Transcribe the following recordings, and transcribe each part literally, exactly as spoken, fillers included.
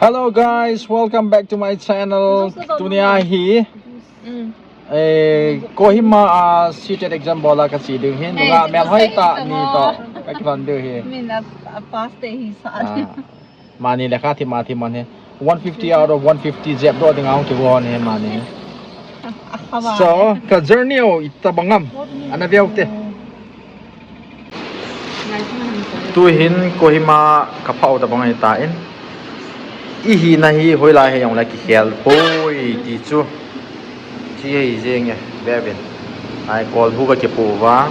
Hello guys, welcome back to my channel. Tunia hi, eh, Kohima a CTET exam bola kache ding hin, nunga melhoi tah ni toh kakilhon diu hi. Min a, a pass te hi sa. Ah, mani lekha thim a thim mani. One fifty out of one fifty jep doh dinga hung kigon hi mani. So, ka journey o itabang ham ana veu te. Tuhin Kohima kaphah u tabang ahitan. Ihina hi hoilai hijongle kikhel poi ti chu. Chi hijeng e, veuvin. Ai, kolbu kakipoh uva.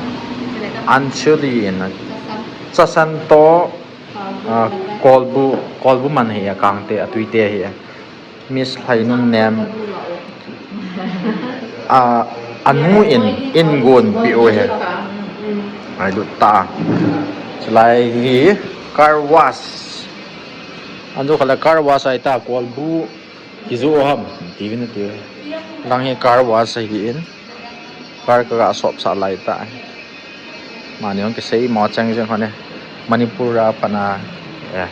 An chilli in. Chasan toh, ah, kolbu, kolbu man hi a kangte, atuite hi. Miss Lhainunnem, a, anu in, in gon pi u hi. Ai lut ta. Chulai hi car wash. Anjo khala car wash ahitan, kolbu kijoh ham, tivin ati. Lang hi car wash ahin. Car kaga sop sah lai ta. Mani hung kisei mo chang jeng hone. Manipur a pat a, eh,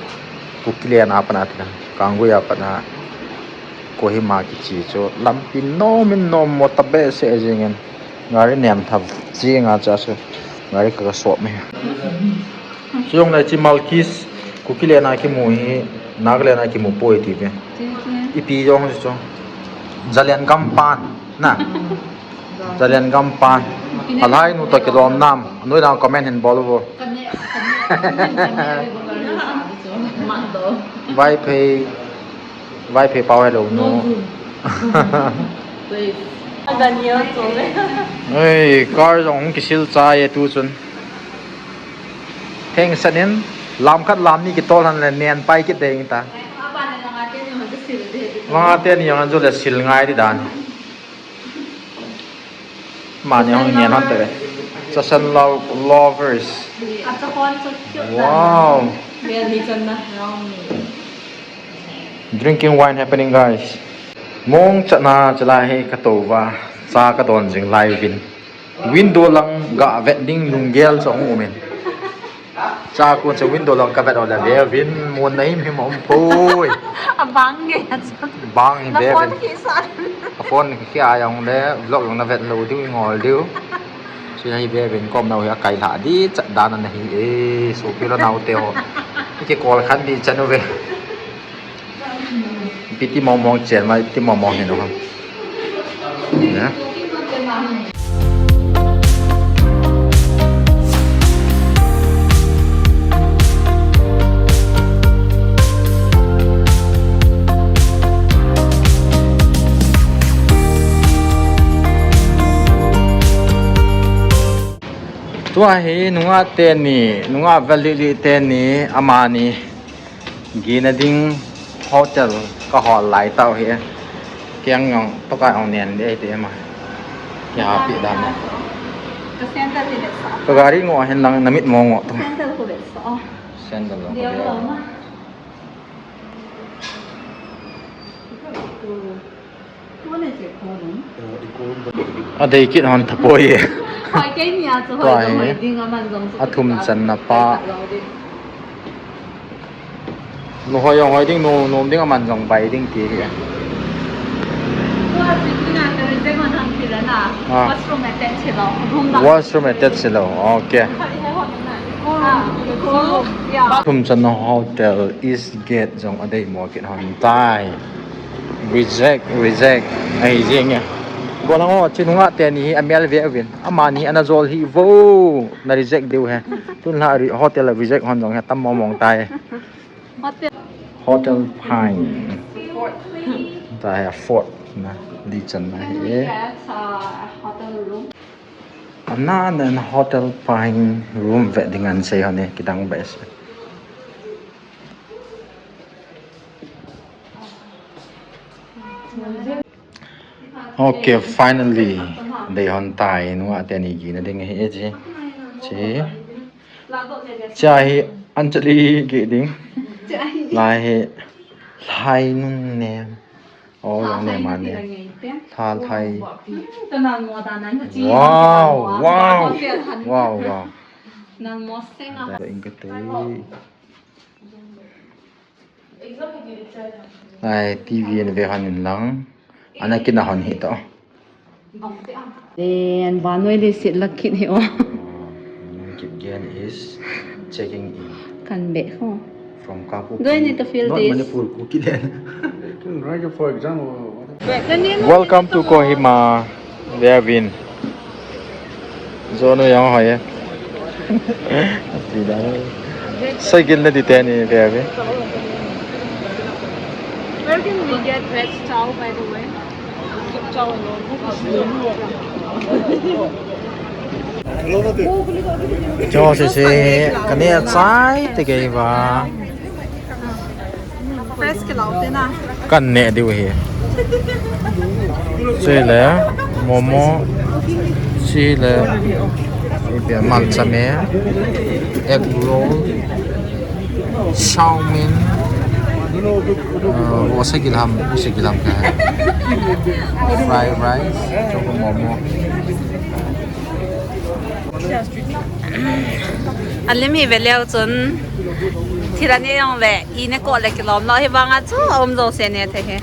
Kukiland a pat a tina. Kanggui a pat a Kohima kiche chu lampi nom in nom mo ta behseh jeng in. Gari nem tham jeng a cha chu. Gari kaga sop me. Chujongle chi Malkis, Kukiland a kimu hi, Nagaland a kimu poi ti ve. Ipi jong chu. Zalen gampan, na. Zalen gampan. Alhai nu toh kilom nam. Noi na comment hin bol uvo. Vaiphei, Vaiphei pao hello nu. Daniel chu le. Ei, car jong hung kisil chai e tu chun. Theng sanin, lam khat lam ni kitol han le nen pai kit ding ta. Langa teni jong an jo le sil ngai di dan. Mani hung ngen hon te. Chasan lo-, lovers. Wow. Drinking wine happening, guys. Mong chatna chalai hi katou va. Cha kadon jing lai vin. Window lang ga vet ding lunggel chu hung umin. Cha kun chu window lang kavet ole veuvin mun na him him um poi. Abang nge chu. Bang hi veuvin. Phone hi sa. Ka phone hi kia jong le vlog jong na vet lou diu ngol diu. Chi hi veuvin kom nau hi akai lha di chat dan na hi e, sopi le nao te ho. Ki call khan di chan uve. Ipi ti mong mong chen ma, ipi ti mong mong hin o ham. Tua hi nungah teni, nungah velili teni, amani. Gina ding hotel kahol lai tau hi. Kiang jong tokai ong nen de te ma. Kihapi dan. Ka sandal hi le sa. Ka gari ngo hin lang namit mo ngo to. Sandal ko le sa. Sandal lo. Dia lo ma. Adei kit hon thapoi e. Hoi kei ni a chu hoi jong hoi ding a man jong chu. Athum channa pa. Nu hoi jong hoi ding, nu nom ding a man jong bai ding ti hi. Tua chu ding a ka reject hon ham ti le na. Ah. Washroom attached lo. Room dang. Washroom attached lo. Okay. Athum channa hotel East Gate jong adei mo kit hon tai. Reject, reject. Ahi jeng e. Bol hang o, chi nungah teni hi amel ve uvin. Amani ana jol hi vo. Na reject diu he. Tun la re-, hotel a reject hon jong he tam mo mong tai. Hotel. Hotel Pine. Ta he Fort na. Di chan na he. Ana nan Hotel Pine room ve ding an sei hon e, kidang behseh. Okay, finally. Dei hon tai, nungah teni gina ding hi e chi. Chi. Cha hi an chali ki ding. Lai hi Lhainunnem. Oh, jong nem a ne. Lha Lhai. Wow, wow. Wow, wow. Nan mo seng a. Ing ka te. Ai, T V in ve han in lang. Ana kina han hi to. Then, vanoi le sit la kit hi o. Kipgen is checking in Kan be ho. From Kapu. Do I need to fill Not this? Manipur, Kuki land. You can write it for exam or whatever. Welcome to Kohima. We have been. Jono yang hoi. Ati da. Cycle na di teni, baby. Where can we get veg chow, by the way? Soup chow and all. Cho se se, kani a chai te kei ba. Fresh ke lau te na. Kan ne diu hi. Chule, momo, chule, ipi malcha me, egg roll, chow mein, uh, wo se gilam, se gilam ka hai. Fried rice, choco momo. Alim hi ve leu chun thil ani jong le i ne ko le kilom lo, hi vanga chu a um jo se ne the hi.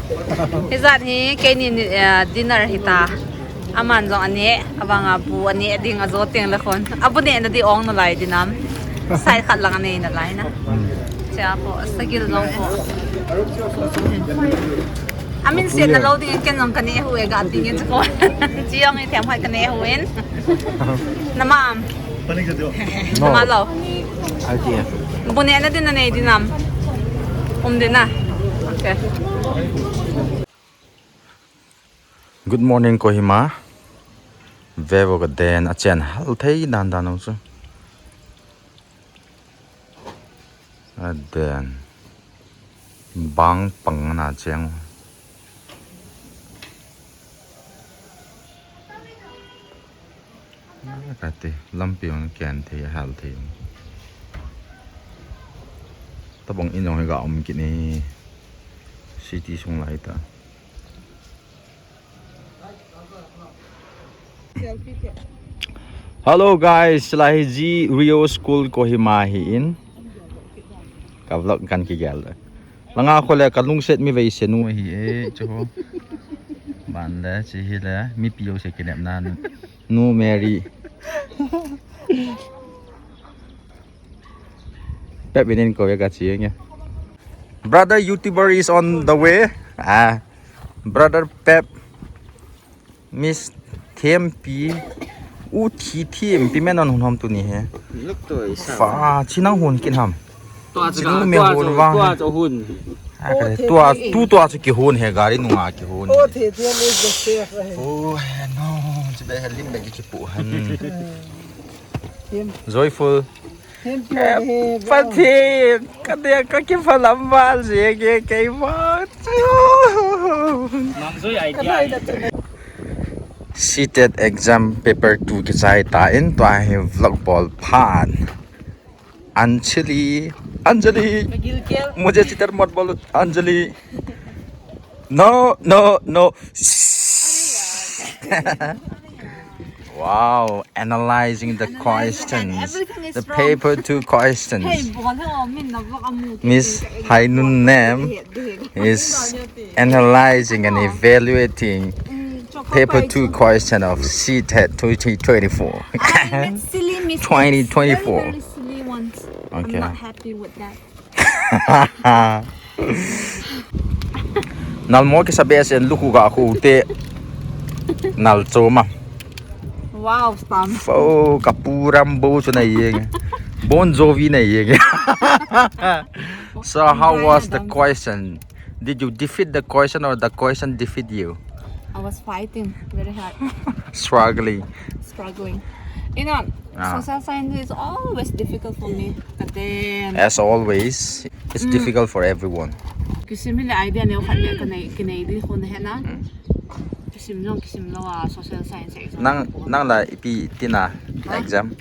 Hi jan hi keini, eh, dinner hi ta. Aman jong ani, avanga bu ani ding a jo teng le khon. Abu ne na di ong na lai dinam. Sai khat lang ani na lai na. Cha po sagil jong po. Amin siat na lo ding ken jong ka ne hu e ga ding in chu ko. Chi jong i them hai ka ne hu in. Namam. No. Nama lo. Idea. Bu ne na din na nei dinam. Um din na. Okay. Good morning, Kohima. Vevo ka den a chen hal thei dan dan u chu. A den. Bang pang na cheng. Kati, lampi hung ken thei, hal thei. Tabang in jong hi ga um kit ni. City sung lai ta. Hello guys, lai hi G Rio School Kohima hi in. Ka vlog kan kigel. Langa khole ka lungset mi vei se nu hi e, chu ho. Ban le, chi hi le, mi piu se kinep na nu, nu Mary. Pep inin ko ka chi nge. Brother YouTuber is on the way. Ah, brother Pep. Miss Thempi, u thi Thempi men on hun hom tu ni he. Lok to isa. Fa, chi nang hun kin ham. Tua Chi chu nang ka, me tua hun chu, vang. Tua chu hun. Ah, ka Oh, the, tua, the, tu tua chu ki hun he, gari nunga ki hun. Oh, the, the, is the safe, eh. Oh, he, no, chi be he lim be ki pu han. Thiem. Joyful. Thank you, Eh, eh, Pathen, ka dia ka kiphalam val jeng e kei vang. Mang joi ai dia. CTET exam paper two kichai ta in tua hi vlog bol phan. Anjali, Anjali. Ka gilkel. Mujhe chitar mat bol, Anjali. No, no, no. Wow, analyzing the Analyzing and questions, everything is the wrong. Paper two questions. Hey, bol he o, min na vlog amu te Miss tin ka Hainun exam Nem he, he. Is analyzing and evaluating Mm, chocolate paper two pie question of CTET twenty twenty-four. Ah, that's silly mistake. Twenty twenty-four. Very, very silly ones. Okay. I'm not happy with that. Nal mo kisa behseh in luku ga khu te. Nal choma. Wow, stam. Fo, ka pu Rambo chu nei jeng. Bon Jovi nei jeng. So how was the question? Did you defeat the question or the question defeat you? I was fighting very hard. Struggling. Struggling. You know, Ah. social science is always difficult for me. But then As always, it's Mm. difficult for everyone. Kisim hi le idea neo khat le ka nei, ka nei di khun he na. Mm. Kisim jong kisim lou a social science exam Nang, ko. nang la ipi tina Huh? exam?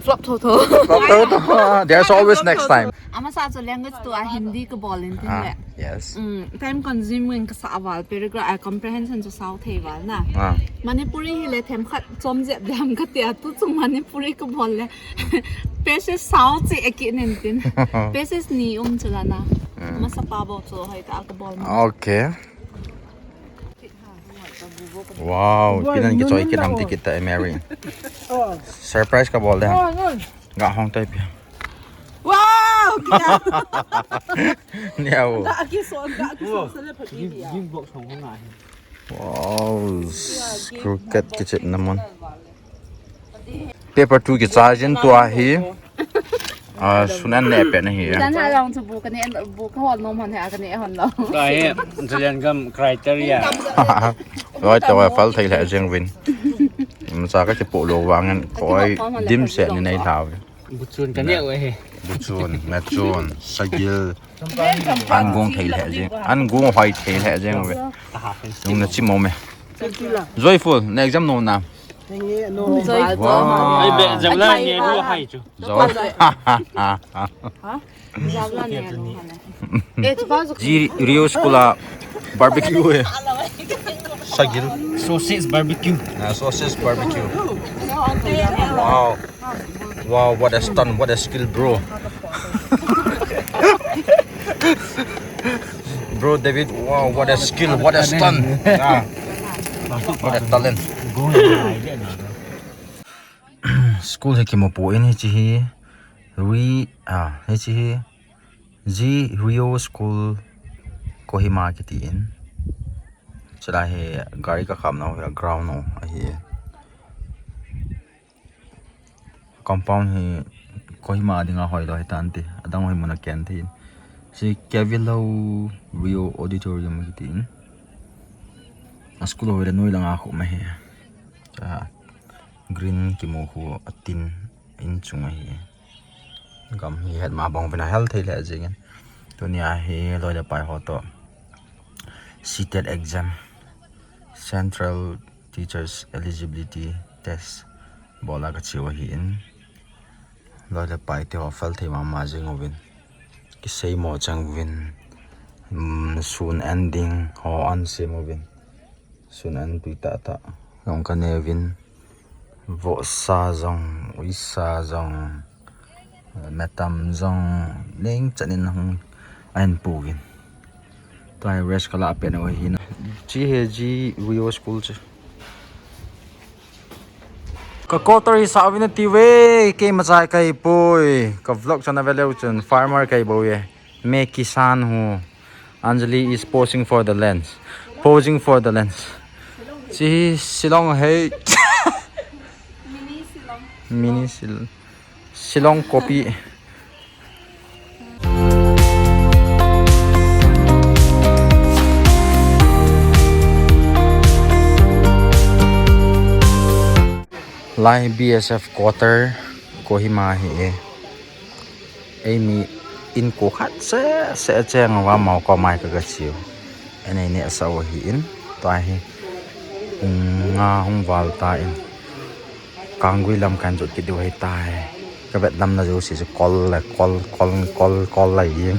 Flop toto. Flop toto. There's always Flop next toto. time. Amasa chu language two a Hindi ka bol in tin Ah, le. yes. Mm, time consuming ka sa a val, paragraph, ah, comprehension chu sao thei val na. Ah. Manipuri hi le them khat chom jep dem ka tia, tu chu Manipuri ka bol le. Passage sao chi a ki nen tin. Passage ni um chu la na. Mm. Masa pa bol chu hoi ta ka bol. Okay. Wow, Boy, pinan ki choi nun kit nam na ti kit ta, eh, Mary. Oh. Surprise ka bol de. Oh, nun. Ga hong tai pia. Wow, kya? Ni au. Ga ki so, ga ki so, sa le pha ki dia. Gift box hong hong ahi. Wow, cricket kichep na mun. Paper two kicha jin tua hi. Ah, sun an ne pe na hi. Dan ha long chu bu ka ne, bu ka hol nom hon he, ka ne hon lo. Ka hi, Zelianggam criteria. Loi to wa fal thei le jeng vin. Macha ka kipo lo vang an koi dim se ni nei lau. Buchun ka ne we he. Buchun, machun, sagil. An gong thei le jeng. An gong hoi thei le jeng ve. Nung na chim mo me. Joyful, na exam no na. Joyful. Wow. Ai be exam la ne ru hai chu. Joy. Ji Rio school a barbecue eh. Sagil. Sausage barbecue. Ah, sausage barbecue. Wow. Wow, what a stunt, what a skill, bro. Bro David, wow, what a skill, what a stunt. Yeah. What a talent. School hi kimu poi, hiche hi Ri, ah, hiche hi Ji Rio School Kohima kiti in. Chulai hi gari ka kham nau hi ground nau ahi. Compound hi Kohima dinga hoi lou hi tante. Adang hoi muna ken thei. Si Kevilo Rio Auditorium kiti in. A school hoi le noi langa khu ma hi. Cha green kimu khu atin in chung ahi. Gam hi het ma bong vina hel thei le jingin. Tunia hi loi le pai ho to. CTET exam. Central Teachers Eligibility Test bola ka chiu ahi in. Loi le pai te ho fel thei mama jing uvin. Kisei mo chang uvin. Um, sun ending ho an sem uvin. Sun an tui ta ta. Long ka ne uvin. Vosa jong, uisa jong. Metam jong ning chanin hung ahin pu vin. Tua hi rest kala pen o hin. Chi he ji Rio school chu. Ka quarter hi sa vin ati ve, kei machai kai poi. Ka vlog chana ve leu chun farmer kai bo ye. Me kisan hu. Anjali is posing for the lens. Posing for the lens. Chi hi Shillong hei. Mini Shillong. Mini Shillong. Shillong copy. Lai B S F quarter Kohima hi e. Eimi in ko khat se se cheng va mau ko mai ka ka chiu. Enei ne sa o hi in tua hi. Nga hung val ta in. Kangui lam kan jot kit diu hei tai. Ka vet lam na jo si kol la kol kol kol kol la yin.